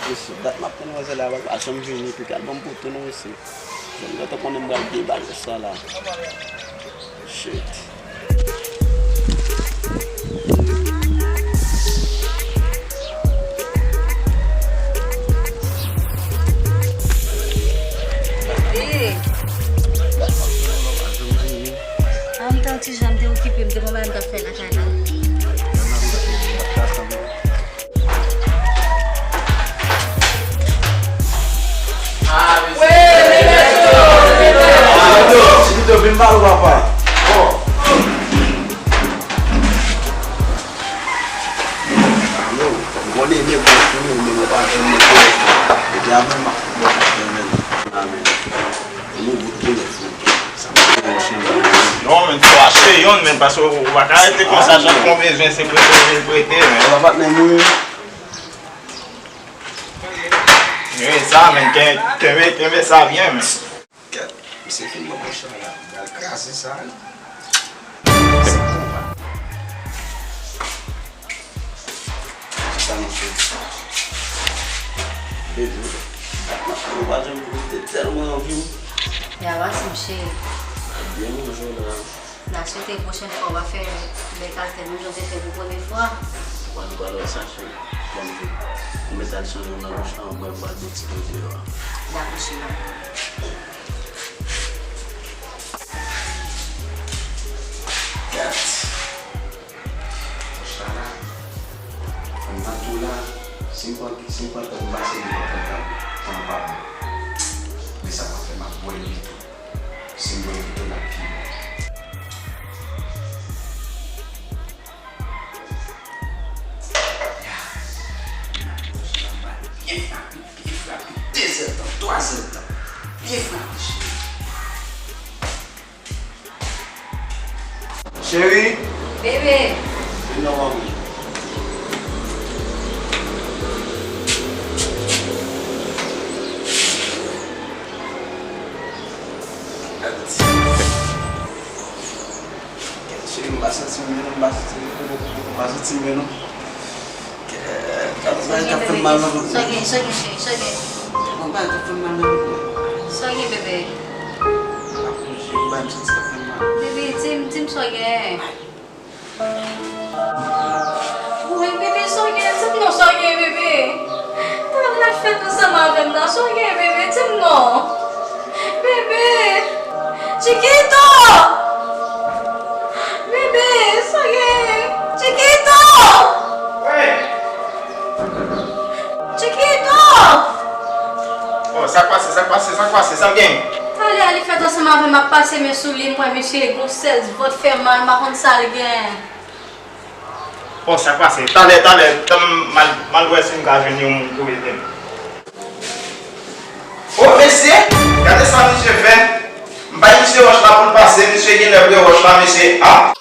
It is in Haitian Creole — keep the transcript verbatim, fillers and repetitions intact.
Mesye, dat m ap tann manzè la, pa janm vini, epi gad ban m poto non, mesye. Jan m gentan konnen m pral debake sa la. Shit. Bebe. An m te yon ti jan, m te okipe, m te gon bagay m t ap fè lakay la. Non, men fò achte youn, men paske ou pa ka rete konsa, chak fwa w bezwen, se prete w vin prete, men. Wi, sa, men, ken-, kenbe, kenbe sa byen, men. Kèt, misye fin pran pòch la, la. Pral kraze sa, wi. Se konba. Sa nou fè? Bebe, ou pa janm, ou te tèlman anvi w. Ya va, se m cheri. Byen manje w la. N a swete pwochèn fwa w a fè bèk atè menm jan w te fè pou premye fwa. Bon, nou pral wè sa, cheri. Bon, nou met al chanje w nan douch lan, mwen pral met ti poze deyò a. Dakò, cheri. Gad. Pòch la la. Fanm nan tou la. Si m pran, si m pran tan m pase li, m pran tan, tan pa mwen. Men sa pa fè m ap bwè li tou. Si m bwè li tou, l ap pi bon. Ya. Byen frape, byen frape. De zè tan, twa zè tan. Byen frape, cheri. Cheri. Bebe. Vin nan manmi. Cheri, m pa santi m byen non, m pa santi m byen non, m pa santi m byen non. Sa gen, bebe? Sa gen, sa gen, cheri? Sa gen? Sa gen, bebe? Bebe, di m, di m sa gen. Woy, bebe, sa gen? Di m non, sa gen, bebe? Talè l fèt ansanm avè m nan, sa gen, bebe? Di m non. Bebe! Chiquito! Bebe, sa gen? Chiquito! Chiquito! Oh, sa k pase, sa k pase, sa k pase, sa k gen? Talè a li fèt ansanm avè m, m ap pase men sou li, m wè misye gon sèl vant fè mal, m pa konn sa l gen. Oh, sa k pase? Talè, talè, tann m al, m al wè si m ka jwenn yon moun pou ede m. Oh, mesye, gade sa misye fè. M bay misye wòch la pou l pase, misye genlè pran wòch la, mesye. Ah!